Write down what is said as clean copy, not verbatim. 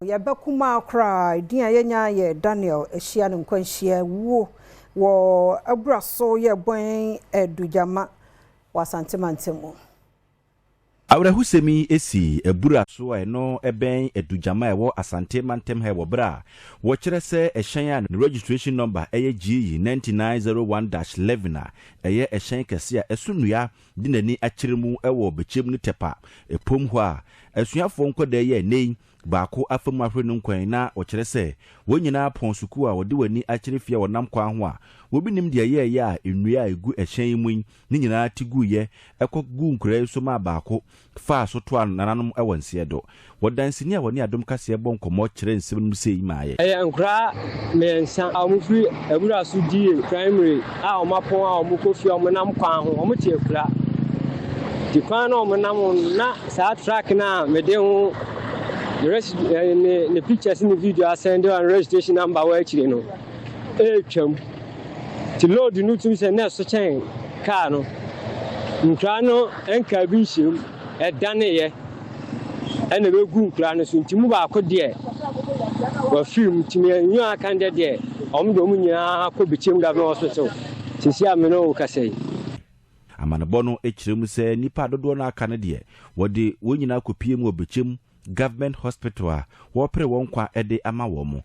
Yɛba kumaa koraa, edin a yɛnya yɛ Daniel ahyia no nkwanhyia wuo wɔ Aburaso yɛ bɔn Adugyama wɔ Asante mantam mu. Awerɛhosɛm yi sii abura so a ɛno bɛn Adugyama a ɛwɔ Asante mantam ha wɔ berɛ a wɔkyerɛ sɛ ɛhyɛn a ne registration number yɛ GE 9901-11 a ɛyɛ ɛhyɛn kɛse a ɛso nnua de n'ani akyerɛ mu wɔ Bɛkyɛm ne Tɛpa ɛpom hɔ a asuafoɔ nkwadaa yi a ɛnnɛ yi baako afa mu ahwere no nkwa yi na wɔkyerɛ sɛ wɔn nyinaa pɔn sukuu a wɔde wɔn ani akyerɛ fie a wɔnam kwan ho a wɔbi nim deɛ ɛyɛɛyɛ a nnua a ɛgu ɛhyɛn yi mu yi ne nyinaa te guiɛ kɔ guu nkuraa yi so maa baako faa so toaa nananom wɔ nseɛ do. Wɔdanseni a wɔne Adom Kaseɛ bɔ nkɔmmɔ kyerɛ nsɛm no mu sei maa yɛ. Ɛyɛ nkoraa mmiɛnsa a wɔfiri Abura so DA Primary a wɔapɔn a wɔkɔ fie a wɔnam kwan ho, wɔte akura. Nti kwan no a wɔnam ho no, na saa truck no a mede ho ne ne ne pictures ne video asɛn de ne registration number wɔ akyire no ɛretwam. Nti load no tumi sɛ na ɛso kyɛn kaa no. Nkoraa no nkaa bi nhyɛ mu, ɛdaneeɛ ɛna ɛbɛgu nkoraa no so. Nti mu baako deɛ wafiri mu, nti mmienu a aka no deɛ deɛ wɔn de wɔn nyinaa kɔ Bikyem Government Hospital seesei a me ne wo kasa yi. Amanebɔ no kyerɛ mu sɛ nnipa dodoɔ no aka no deɛ, wɔde wɔn nyinaa kɔpue mu wɔ Bikyem Government Hospital a wɔrepere wɔn nkwa de ama wɔn.